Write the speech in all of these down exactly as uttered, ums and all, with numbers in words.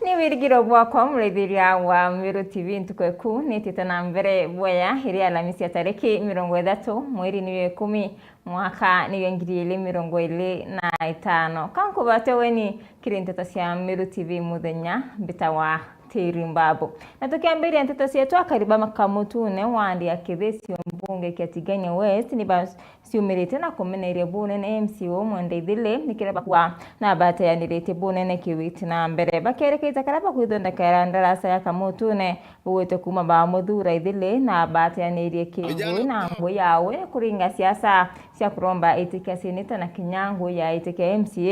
Ni wirigiro bwakwa, muraithiria wa Meru T V, ntuku eku nitite na mbere bwea, iri Alamisi ya tariki mirongo ithatu, mweri ni wa ikumi, mwaka ni wa ngiri ili mirongo ili na itano. Ka nkubate weni kiri nteto cia Meru T V muthenya, mbitawa Tiri Mbabu. Na tukiambiria nteto cietu, akari ba Kamutune wandi ya Kithisio mbunge kia Tigania West ni ba ciumirite na kumeneria bunene M C A Mwenda Ithili, nikira bakua na bateaniritie bunene kiwiti na mbere. Bakerekete karia bakwithondekera ndaraca ya Kamutune, bugwite kuma ba Muthura Ithili na bateanirie kingui na ngui yawe kuringa siasa cia kuromba iti kia seneta na kinya ngui ya iti kia M C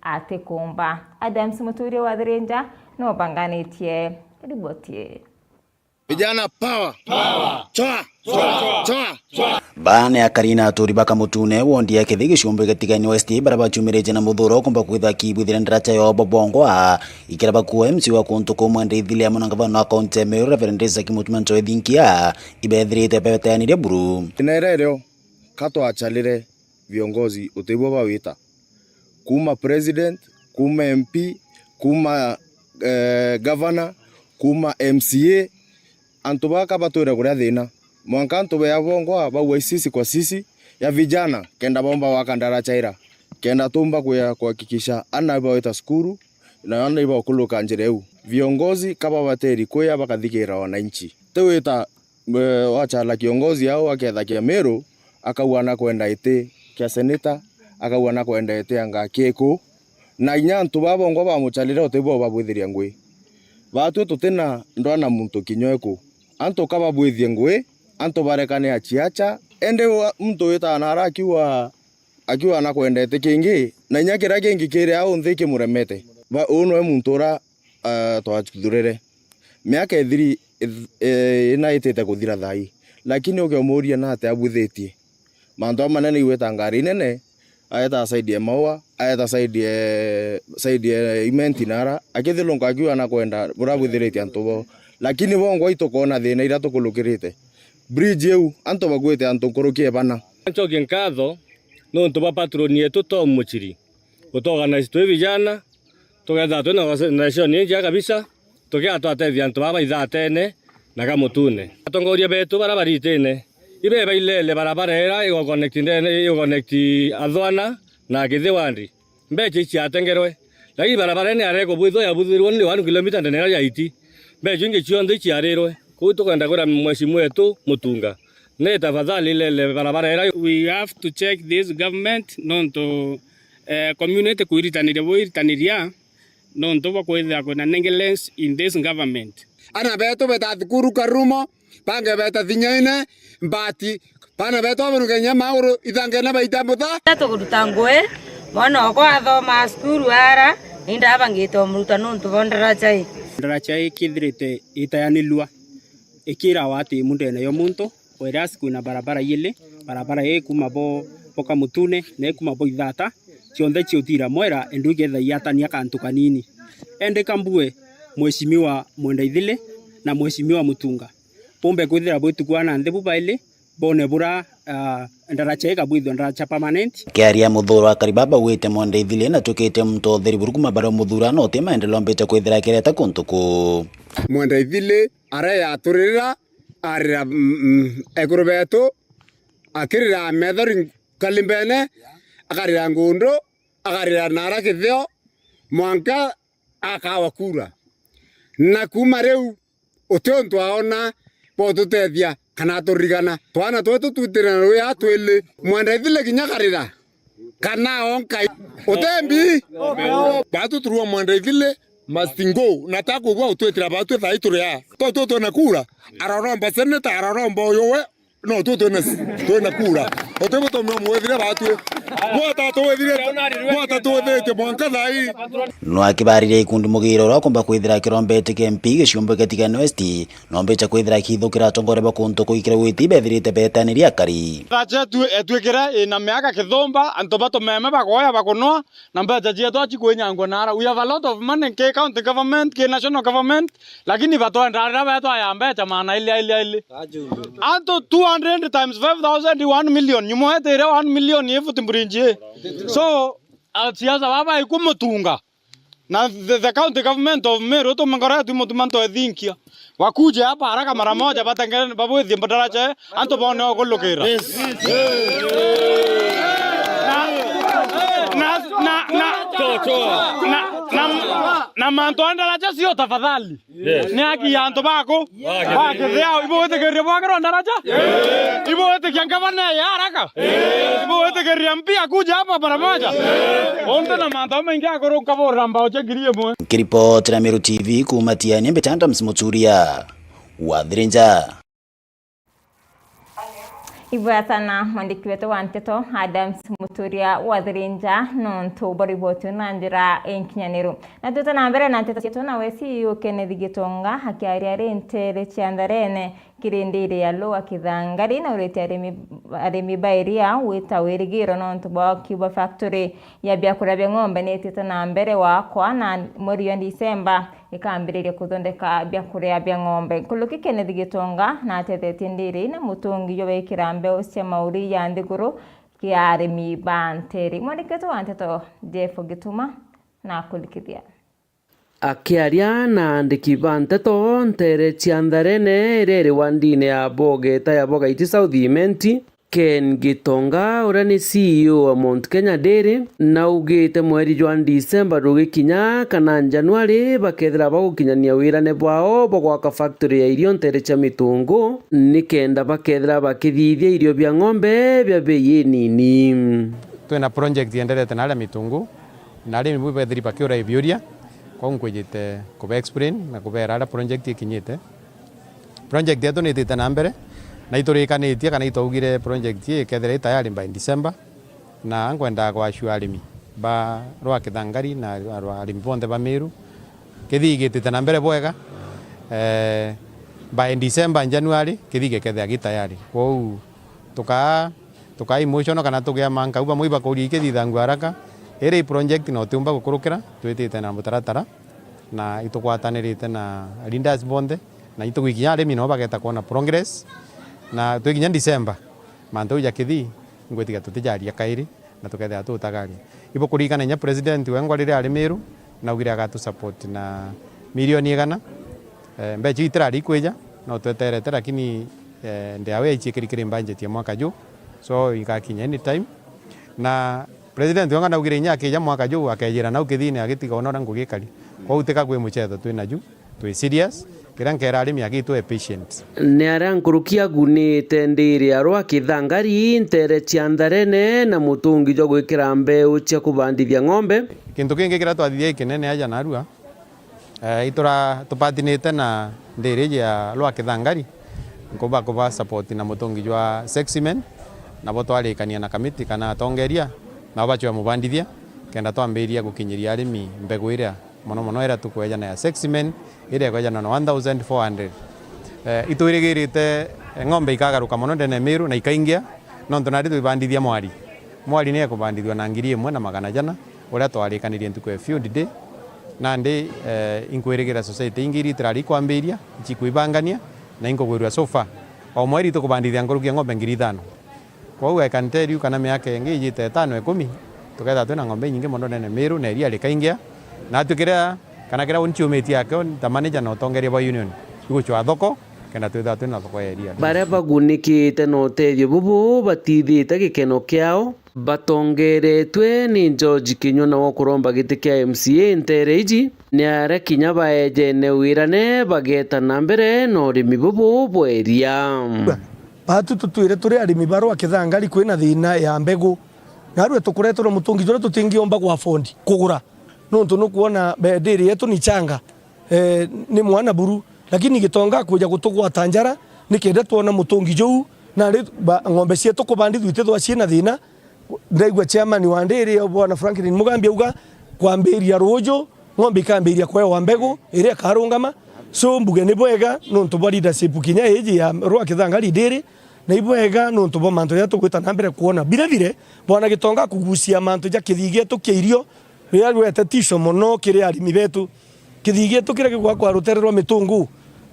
A atikumba. Adams Muturia wa Thirinja no banganitie riboti ii. Vijana power. Power. Choa. Choa. Choa. Choa. Baa ni akari na aturi ba Kamutune, wondi ya Kithi, giciumbi gia Tigania West, baria baciumirite na muthuro kumba kwitha kibwithire ndaraca yo bobongwa, ikira bakua M C A wa kuntu kuu Mwenda Ithili amwe na ngavana wa kaunti ya Meru, Reverend Isaac Mutuma Nchoe Thinkia, ibethirite beteanirie buru. Ina iria irio ka twacharire viongozi utibwo bawita. Kuma president, kuma M P, kuma, eh, governor, kuma M C A, antu baka batwire kuria thina. Mwanka antu bea bongwa baua sisi kwa sisi ya vijana, kenda bomba gwaka ndaraca ira, kenda tumba kuya kuhakikisha ana ibawita cukuru, na ana ibakuluka njira iu. Viongozi ka babateri kuya bakathikira wananchi. Tiwita, eh, wachala kiongozi au aketha kia Meru, akauga nakwenda iti kia seneta, akauga nakwenda iti anga kiku. Na inya antu baa bongwa bamucharire utibwo babwithiria ngui. Batwi tutina ndwana muntu kinya iku. Antu ka babwithie ngui, antu barekane achiacha. Indi wa-, muntu witaga nara akiuga, akiuga nakwenda iti kingi, na inya kiria kingi kiri au nthi kimuremete. Ba-, uu nwe muntu ura eh, twathurire. Miaka ithiri, ith-, eh, ina itite kuthira thaa ii. Lakini ukiumuria nate abwithitie. Mantu amanene igwita ngari nene, aeta side ya Maua, aeta side ya, side ya Imenti nara, akithilunka akiuga nakwenda buria abwithiritie antu bo. Lakini bongwa itukona thina iria tukulukirite. Bridge iu, antu bakuite antu nkuruki ya bana. Ncokie nkatho nontu bwa patroni yetu Tom Muchiri. Gutuorganize twi vijana, tugetha twina organization injega kabisa, tukiga twatethia antu baa baithatene na Kamutune. Atongoria betu baria baritine, ibe bailele barabara ira igo connect ndene, igo connect Athwana na Kithi wandi. Mbecha iciatengerwe, lakini barabara ino yare kubwithwa yabuthirwe ni one kilometer ndene iria yaiti. Mbecha ingi cionthe iciarirwe. Kuu tukwenda kwira mheshimiwa wetu Mutunga, ni tafadhali lele barabara ira. We have to check this government, nontu, eh, community kwiritaniria bwiritaniria, nontu bwa kwithira kwina negligence in this government. Ana betu beta thukuru Karumo, bange beta Thinyaine, mbati, bana betu abaruke nya maguru, ithangene baita mutha. Tukuruta ngui, mwana okwa athoma cukuru ara, ni ndabangite umuruta nontu bwa ndaraca ii. Ndaraca ii kithirite itayanirua, ikirawa ati imu ndene ya muntu, whereas kwina barabara iili, barabara ii kuma bo, bo Kamutune, na ii kuma bo Ithata, cionthe ciutira Mwera, endu igetha iatania kantu kanini. Endi kambue Mheshimiwa Mwenda Ithili na Mheshimiwa Mutunga, bumbe kwithira bwitukua na nthi bu baili, bone bura, ah, ndaraca ikabwithua ndaraca permanent. Kiaria muthuro akari baba wite Mwenda Ithili na tukite muntu utheri buru kuma baria umuthura no ti maendeleo mbite kwithira akireta kuntu kuu. Mwenda Ithili ara yaturirira, arira, mm, mm, ekuru betu, akirira methori nkalimbene, akarira ngundu, akarira nara kitheo, mwanka akawa kura. Na kuma riu, uti untu aona bwa ututethia kana aturigana. Twana twetu twitire na ruya twili. Mwenda Ithili kinya karira, kana onkai. Utembi. Batu turua Mwenda Ithili must go. Na ta kugwa utwitira batu thai turi a. To tu twena kura. Aroromba senator, aroromba uyu we. No tu twena, twena kura. Uti butumio mwethire batwi. Mwata twethire, mwata twethite mwanka thai. No akibariria ikundi mugiro uria akumba kwithira akirombete kia M P giciumbi kia Tigania West, no mbicha kwithira akithukira atongoria ba kuntu kuikira witi bethirite betaniria akari. Ndaraca etu etwikire ina miaka kithumba, antu batumeme bagoya bakunwa, na mbecha cietu aci kwinyangwa nara. We have a lot of money ki county government, ki national government, lakini batwenda riria betwaya mbecha maana ili, ili, ili. Antu two hundred times five thousand, one million. Nyuma etire one million ifuti mburinji. So, a siasa baba ikumutunga. Na the, the county government of Meru, tume ngoro yetu imutuma ntoethinkia. Wakuje hapa haraka mara moja, batengere, babwithie daraja, antu bone okulukira. Na, na, na, na, na, na, na mantu a daraja sio tafadhali. Yes. Ni haki ya antu baku, ba Kithia, ibo witikiria bwakirwa daraja? Ibo witikia ngavana ya haraka? Ibo witikiria M P akuja hapa mara moja? Untu na mantu maingi akuru nkabura mbao cia ngiri imwe. Nkiripotera Meru T V kuuma Tiania, mbita Adams Muturia wa Thirinja. Ibwata na mwandiki wetu wa nteto Adams Muturia wa Thirinja nontu bwa riboti na njira inkinyaniru. Na twite na mbere na nteto cietu, nawe C E O Kenneth Gitonga akiaria ari ntere cia Ntharene kiri ndiri ya Lower Kithangari, na urite arimi, arimi ba iria gwita wirigiro nontu bwa kiuba factory ya biakuria bia ng'ombe ni itite na mbere wakwa na mweri wa Disemba ikambiriria kuthondeka biakuria bia ng'ombe. Nkuruki Kenneth Gitonga na atethetie ndiri na mutungi jwa gwikira mbeu cia mauri ya nthiguru kia arimi ba ntere. Mwandiki wetu wa nteto Jeff Gituma na akurikithia. Akiaria na aandiki ba nteto ntere cia Ntharene iria iri wandine ya Bogeta ya Bogaiti South Imenti, Ken Gitonga, uria ni C E O wa Mount Kenya Dairy, naugite mweri jwa Disemba rugikinya kana Januari bakethira bagukinyania wirane bwao bwa gwaka factory ya irio ntere cia Mitungu, nikenda bakethira bakithithia irio bia ng'ombe bia bei inini. Twina project yenderete naria Mitungu, na arimi bu bethiri bakiura ibiuria, kwou nkwijite kuba explain na kubeera aria project ikinyite. Project yetu ni itite na mbere, na iturikanitie kana itwaugire project ii ikethira i tayari by December, na nkwenda gwashua arimi ba rwa Kithangari na rwa arimi bonthe ba Meru, kithii gitite na mbere bwega. Eh, by December, January, kithii gikethira gi tayari. Kwou tukaa tukaa emotional kana tugia manka, u bamwe ibakuria ikithithangua haraka. Iri i project na utiumba gukurukira, twitite na mutaratara na itugwatanirite na leaders bonthe, na itugwikinya arimi nao bageta kwona progress, na twikinya December, mantu jau ja kithii, ngwitikia tutijaria kairi na tukethira tutagaria. Ibukuririkana inya president wengwa riria ari Meru, naugire agatu support na milioni igana. Eh, mbeca iu itirari ikwija, no tweterete, lakini, eh, ndiawe yaiciikiri kiri budget ya mwaka ju, so igakinya anytime. Na president wengwa naugire inya akija mwaka ju akejira nau kithine agitiga ona uria ngugi ikari. Kwou tika kwi muchetho twina ju, twi serious. Kiria nkera arimi agitwe patient. Ni aria nkuruki agunite ndiri ya rwa Kithangari, ntere cia Ntharene na mutungi jwa gwikira mbeu cia kubandithia ng'ombe. Kintu kingi kiria twathithia ikinene aja narua, eh, itura tupatinite na ndiri iji ya rwa Kithangari, nkuba kuba support na mutungi jwa Sexymen, nabo twarikania na kamiti kana atongeria, nabo bachwe mubandithia, kenda twambiria gukinyiria arimi mbegu iria mono mono iria tukwejana ya Sexymen, iria ikwejana na one thousand four hundred. Eh, itwirigirite, eh, ng'ombe ikagaruka mono ndene ya Meru na ikaingia, nontu nari twibandithia mwari. Mwari ni ekubandithua na ngiri imwe na magana jana, uria twarikanirie ntuku ya field day. Nandi, eh, inkwirigira society ingi iria itirari ikwambiria, ichikwibangania, na inkugwirua so far, o mweri tukubandithia nkuruki ya ng'ombe ngiri ithano. Kwou I can tell you kana miaka ingi ijite itano ikumi, tukethirwa twina ng'ombe inyingi mono ndene Meru na iria rikaingia. Natwi kiria, kana kiria unchiumitie akio, ta manager na utongeria bwa union, iguchwa thoko, kenda twithirwa twina thoko ya iria. Baria bagunikite na utethio bubu batithite gikeno kiao, batongeretwe ni George Kinyua nawe ukuromba giti kia M C A ntere iji, ni aria kinya baejene wirane bageta na mbere na urimi bubu bwa iria. Baatu tutwire turi arimi ba rwa Kithangari kwina thiina ya mbegu. Narua tukureterwa mutungi juria tutingiomba gwa afford kugura. Nontu nukwona be-, ndiri yetu ni changa, eh, ni mwana buru. Lakini Gitonga akwija gutugwata njara, nikenda twona mutungi juu, na ri ba-, ng'ombe cietu kubandithua itithwa ciina thiina. Ndaigua chairman wa ndiri, Bwana Franklin Mugambi, auga kwambiria ruuju, ng'ombe ikambiria kwewa mbegu iria ikarungama. So, mbuge ni bwega nontu bwa leadership kinya iji ya rwa Kithangari ndiri, na ibwega nontu bwa mantu jaria tugwita na mbere kwona. Vile vile, Bwana Gitonga akugucia mantu ja kithii gietu kia irio, riria rwete tisho mono kiri arimi betu. Kithii gietu kiria gigwakwa rutere rwa Mitungu,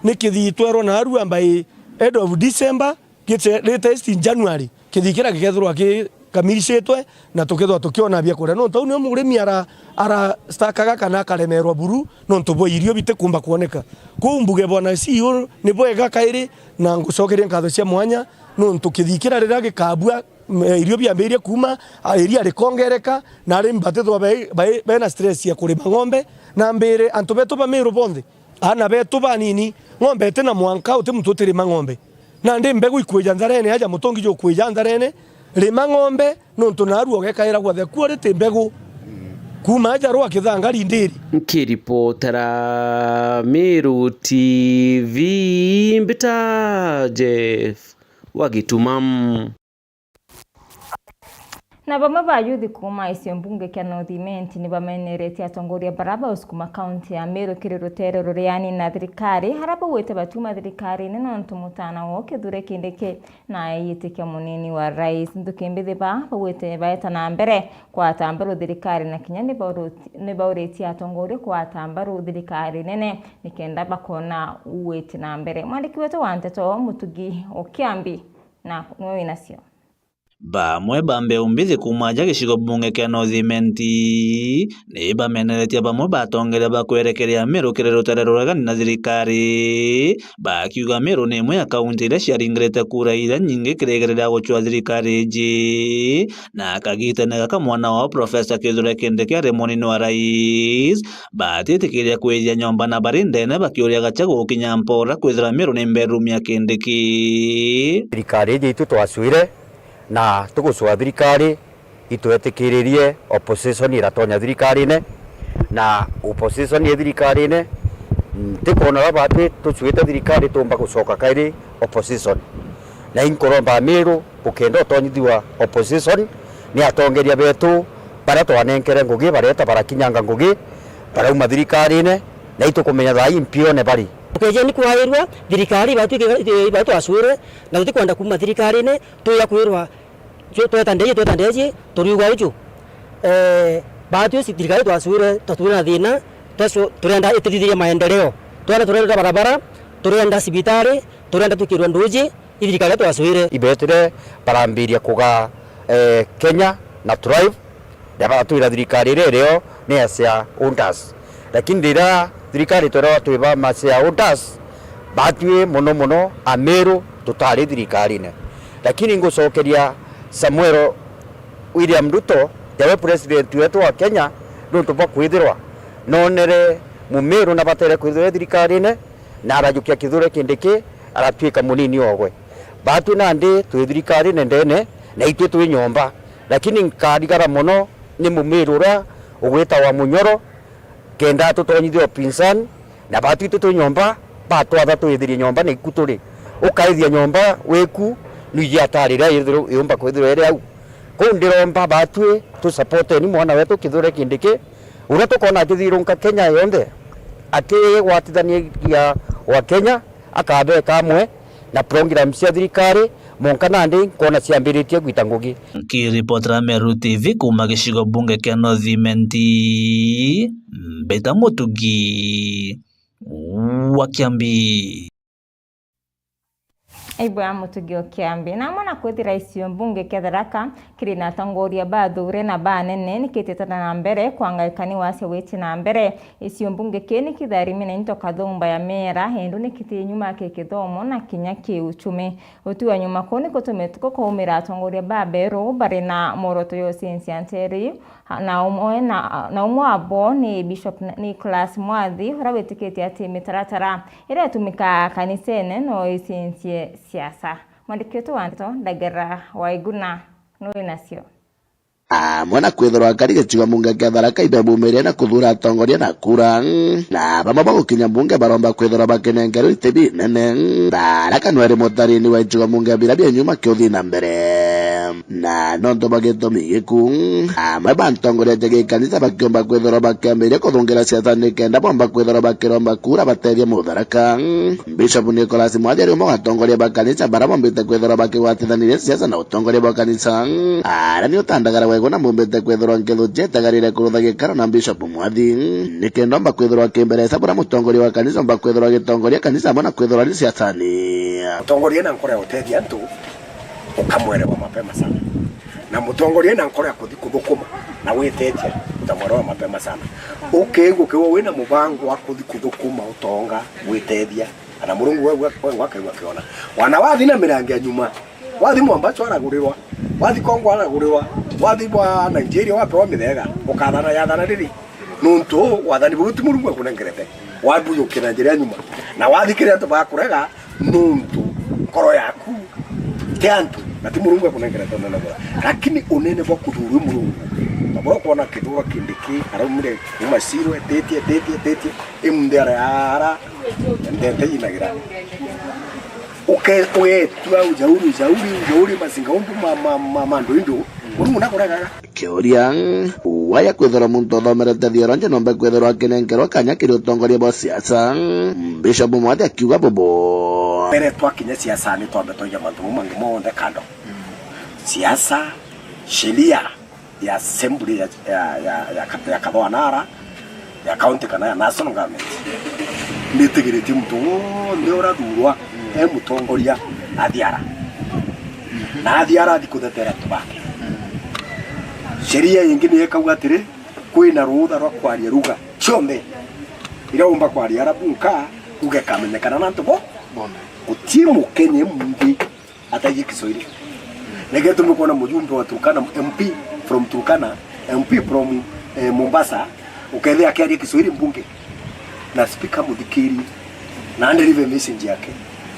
ni kithii twerwa narua by end of December, gite-, latest in January, kithii kiria gikethirwa ki-, kamiricitwe, na tukethirwa tukiona bia kuria. Nontu au nio murimi ara-, arastakaga kana akaremerwa buru nontu bwa irio bitikumba kwoneka. Kwou mbuge bwana C E O ni bwega kairi, na ngucokeria nkatho cia mwanya nontu kithikira riria gikabua, m-, irio biambirie kuuma, a, iria rikongereka, na arimi batithwa bai-, bai-, bena stress ya kurima ng'ombe, na mbire antu betu ba Meru bonthe, aana betu banini, ng'ombe iti na mwanka, uti muntu utirima ng'ombe. Nandi mbegu ikwija ntharene, aja mutungi jukwija ntharene, rima ng'ombe, nontu naarua ugekaira gwothe kuo riti mbegu. Kuuma aja rwa kithangari ndiri. Nkiripotera Meru T V, mbita Jeff wa Gituma. Na bamwe ba youth kuuma gicigo mbunge kia North Imenti ni bameneretie atongoria bara ba usukuma kaunti ya Meru kiri rutere ruriani na thirikari, aria baugite batuma thirikarine nontu mutana wao Kithure Kindiki na eeyitikia munini wa rais. Nthuki mbithi ba baugite baeta na mbere kwata mbaru thirikari na kinya ni bauriti-, ni bauritie atongoria kwata mbaru thirikari nene nikenda bakona ugwiti na mbere. Mwandiki wetu wa nteto Mutugi Okiambi na niwe winacio. Bamwe ba mbeu mbithi kuuma aja gicigo bunge kia North Imenti ni bameneretie bamwe ba atongeria ba kwerekeria Meru kiri rutere ruregani na thirikari, bakiuga Meru ni imwe ya kaunti iria ciaringirite kura iria nyingi kirigereria gucwa thirikari iji, na kagitene gaka mwana wao Professor Kithure Kindiki ari munini wa rais, batitikiria kwithia nyomba na bari ndene bakiuria Gachagua gukinya mpora kwithira Meru ni bedroom ya Kindiki. Thirikari iji itu twacwire, na tugucwa thirikari, itwetikiririe opposition iratonya thirikarine, na opposition i thirikarine, ntikwona baba ati tucwite thirikari tumba gucoka kairi opposition. Na inkuromba Amiru, ukenda utonyithua opposition, ni atongeria betu baria twanenkere ngugi, bareta barakinyanga ngugi, barauma thirikarine, na itukumenya thaa ii mpione bari. Tukejeni kwairua thirikari, ibatwike, ibatwacwire, na tutikwenda kuuma thirikarine, tuya kwirwa Ju-, tweta ndeji, tweta ndeji, turiuga uju. Eh, baatwi si thirikari twacwire, twatwire na thina, twacu-, turenda itithithirie maendeleo. Turenda, turenda barabara, turenda cibitari, turenda twikirwe nduji, i thirikari twacwire. Ibetire barambiria kuga, eh, Kenya na Thrive, na baratwira thirikari iria irio ni ya shareholders. Lakini riria thirikari twiragwa twi ba ma shareholders, batwi mono mono Amiru tutari thirikarine. Lakini ngucokeria Samuel William Ruto, jawe president wetu wa Kenya, nontu bwa kwithirwa nonere Mumiru na batere kwithirwa e thirikarine, na arajukia Kithure Kindiki, aratwika munini ogwe. Batwi nandi twi thirikarine ndene, na itwi twi nyomba. Lakini nkarigara mono ni Mumiru uria ugwitawa Munyoro, kenda atutonyithia upinzani, na batwi twi twi nyomba, batwatha twithirie nyomba na iku turi. Ukaithia nyomba wiku, nwiji atari iria yithirwa, yumba kwithirwa iri au. Kuu ndiromba batwi, tusupporteni mwana wetu Kithure Kindiki, uria tukona akithirunka Kenya yonthe, akigwatithania wa Kenya, akabeka amwe na program cia thirikari, monka nandi nkona ciambiritie gwita ngugi. Nkiripotera Meru T V kuuma gicigo bunge kia North Imenti, Mbita Mutugi wa Kiambi. Ibwa Mutugi o Kiambi. Na amwe na kwithira icio mbunge kia Tharaka kiri na atongoria bathure na banene, nikititana na mbere kwangaikani wacio witi na mbere. Icio mbunge kii nikitharimine into kathumba ya miera, indu nikiti nyuma ki kithomo na kinya ki uchumi. Uti wa nyuma kuu nikutumite kukaumira atongoria baberu bari na mworoto ya ucinci ya nteri, na umwe na, na umwe wabo ni Bishop Nicholas Mwathi, uria witikitie ati mitaratara iria itumikaa kanisene no icincie siasa. Mwandiki wetu wa ndeto Ndagera Waiguna nuri nacio. Amwe na kwithirwa akari gicigo mbunge kia Tharaka ibebumirie na kuthura atongoria na kura, na bamwe bagukinya mbunge baromba kwithirwa bakinenkerwa iti binene. Tharaka nweri mutarini wa gicigo mbunge biria bia nyuma kiuthi na mbere. Na nontu bwa gitumi giku, amwe ba ntongoria cia gikanisa bakiumba kwithirwa bakiambiria kuthungira siasa nikenda bomba kwithirwa bakiromba kura batethie Mutharaka. Bishop Nicholas Mwathi ari umwe wa atongoria ba kanisa baria bombite kwithirwa bakigwatithaniria siasa na utongoria bwa kanisa. Ara ni utandagara wego na mbombite kwithirwa nkithu cietagarire kurutha gikaro na Bishop Mwathi, nikenda omba kwithirwa akimbereca buria mutongoria wa kanisa omba kwithirwa agitongoria kanisa amwe na kwithirwa ari siasani. Utongoria na nkora ya utethia antu ukamwerewa mapema sana. Na mutongoria ena nkoro ya kuthi kuthukuma na gwiteethia, uta mwera wa mapema sana. Ukeigua ukiwa wina mubango wa kuthi kuthukuma utonga, gwiteethia, kana Murungu we, we, we, we akaigua akiona. Wana wathi na mirango ya nyuma, wathi Mombasa aragurirwa, wathi Congo aragurirwa, wathi bwa Nigeria wapewa mithega, ukathana yathana riri? Nuntu wathani buu ti Murungu akunengerete. Wabujukia na njira ya nyuma. Na wathi kiri antu bakurega, nuntu nkoro yaku ti antu, na ti Murungu akunengerete unene bura. Lakini unene bwa kuthuurwa i Murungu, na bura ukwona Kithure Kindiki araumire kuuma Siro, etitie, etitie, etitie, i munthi ara, ara, ndete yinagira. Uke-, ugetua ujauri, ujauri, ujauri, masinga undu ma, ma, ma, ma ndu indu, Murungu nakuregaga. Kiuria, waya kwithirwa muntu uthomerete theology nombe kwithirwa akinenkerwa kanya kiri utongoria bwa siasa? Bishop Mwathi akiuga bubu. Mbere twakinya siasani, twambe twaiga mantu mau mangi monthe kando. Siasa, sheria ya assembly ya, ya, ya, ya, ya Kathua Nara, ya county kana ya national government, nitigiritie muntu wonthe urathuurwa e mutongoria athiara. Na athiara athi kuthetera antu bake. Sheria ingi ni ikauga atiri, kwina ruutha rwa kwaria ruga cionthe iria umba kwaria ara bunka, ruga ikamenyekana na antu bo. Bonthe. Guti Mukenya mungi ataiji Kiswahili. Niki gitumi kwona mujumbe wa Turkana, M P from Turkana, M P from, eh, Mombasa, ukethia akiaria Kiswahili mbunge, na speaker muthikiri, na anderive message yake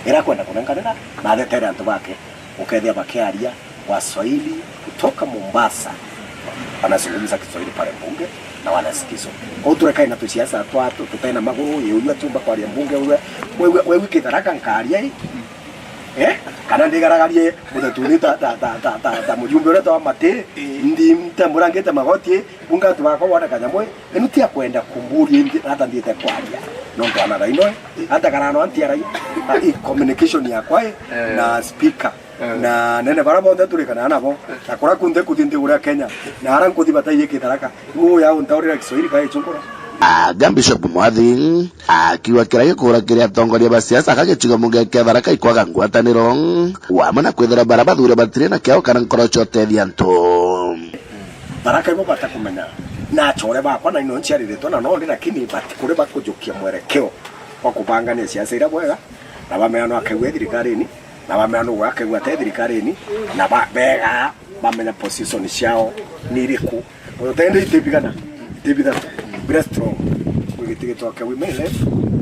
iria akwenda kunenkanira, na athetere antu bake, ukethia bakiaria Waswahili kutoka Mombasa, wanazungumza Kiswahili pale mbunge na wanasikizwa. Kwou turekai na tusiasa twa-, tu-, tutena maguru, ye uyu atiumba kwaria mbunge, uyu, we, we, we wiki Tharaka nkaria i? Eh? Kana ndigaragarie mutetuni ta, ta, ta, ta, ta, ta mujumbe uria twa Mati, ndi ntemurangite magoti, bunge antu bakwa bone kanyamu, inu ti akwenda kumburia ingi, nata nthiite kwaria. Nontu ana thaino, ata karano anti arai, a, i communication yakwa i, Eh. na speaker. Eh. Na nene bara bonthe turikanaga nabo. Na kuria kunthe kuthi nthiguru ya Kenya. Na ara nkuthi bataiyikite raka. Riu uya untaurira Kiswahili kai chungura. Anga Bishop Mwathi akiuga kiria gikura kiri atongoria ba siasa, akagicigo munge kia Tharaka ikwaga ngwataniro, wamwe na kwithira bara bathure batiri na kiao kana nkoro cia utethia antu. Tharaka ibo batakumenya. Na achore bakwa na ino nciariritwe na nondi, lakini batikuri bakujukia mwerekeo wa kubangania siasa iria bwega, na bamenya no akaigua thirikarini, na bamenya no akaigua te thirikarini, na ba-, bega bamenya position ciao ni iriku. Uyu tende itibigana, itibithatu, bira strong. Kwi giti gitwa kia women rep,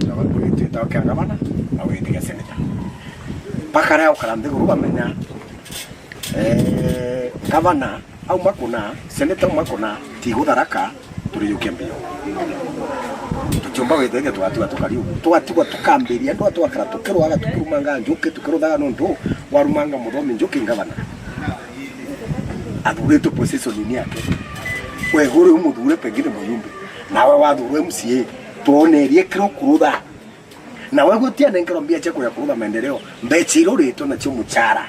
na kwi giti gitwa kia gavana, na kwi giti kia senator. Mpaka ria ukara nthiguru bamenya, eh, gavana auma kuna, seneta auma kuna, tigu Tharaka, turijukia mbio. Tutiumba gwitithia tugatiga tukari uguo. Tugatigwa tukambiria, andu twakara tukirwaga, tukirumanga njuki, tukiruthaga nontu warumanga muthomi njuki ngavana. Athuritwe position-ini yake. Wega uria umuthure pengine mujumbe. Nawe wathurwa M C A, twonerie kiro kurutha. Na we gutia nenkerwa mbia cia kuya kurutha maendeleo, mbeca iria uritwe nacio muchara.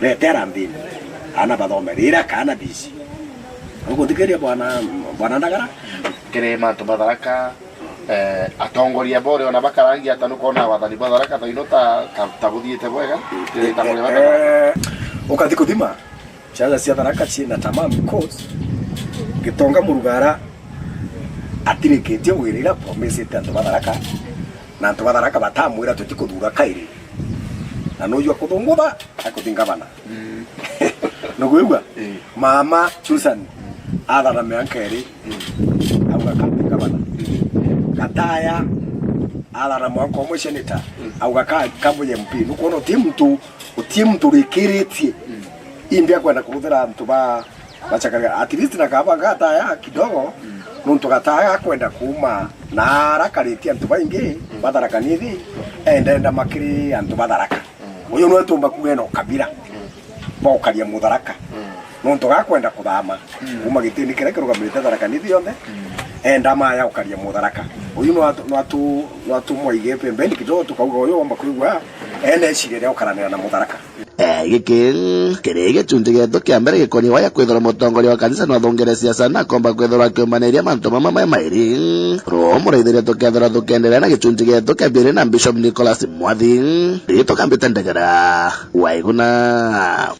Retera nthini. Ana bathome, rira kana bici. Ukuthikiria bwana, bwana Ndagara? Kiri mantu ba Tharaka, eh, atongoria bore ona bakarangia ata nukona wathani bwa Tharaka thaino ta, ta, ta buthiite bwega? Kiri ta muria bata- Eh, ukathi kuthima. Siasa cia Tharaka ciina tamaa because Gitonga Murugara atirikitie wira iria promisete antu ba Tharaka, na antu ba Tharaka batamwira tutikuthura kairi. Na nuju akuthungutha, akuthi ngavana. Mm. Nukwigua? Eh. Mama Susan, mm, athara mianka iri, mm, auga kambi ngavana. Mm. Gataya, athara mwanka umwe senator, mm, auga ka-, kambi M P. Nukwona uti muntu Uti muntu urikiritie. Mm. Imbi akwenda kuruthira antu ba, bachakaria. At least na kaba gataya kidogo, mm, nontu gataya akwenda kuuma na arakaritie antu baingi, mm, ba Tharaka Nithi, endenda makiri antu ba Tharaka. Mm. Uyu niwe tumba kuga ena ukabira, mm, bwa ukaria Mutharaka. Mm. Nontu gakwenda kuthama, mm, kuuma gitini kiria kirugamirite Tharaka Nithi yonthe, mm, enda maya ukaria Mutharaka. Mm. Uyu nwatu-, nwatu-, nwatumwa ige pembeni kidogo, tukauga uyu womba kwigua ena eciria ria ukaranira na Mutharaka. Eh, giki kiri gicunji gietu kia mbere gikoni waya kwithirwa mutongoria wa kanisa nwathungire siasa na akomba kwithirwa akiumbaniria mantu mamwe mai mairi. Rumuraithiria tukethirwa tukienderea na gicunji gietu kia biiri na Bishop Nicholas Mwathi. Ritwa kambite Ndegera Waiguna.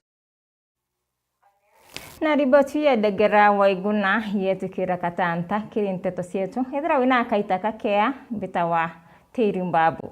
Na riboti ya Ndegera Waiguna yetikira katanta kiri nteto cietu. Ethira wina kaita kakea, mbitawa Tiri Mbabu.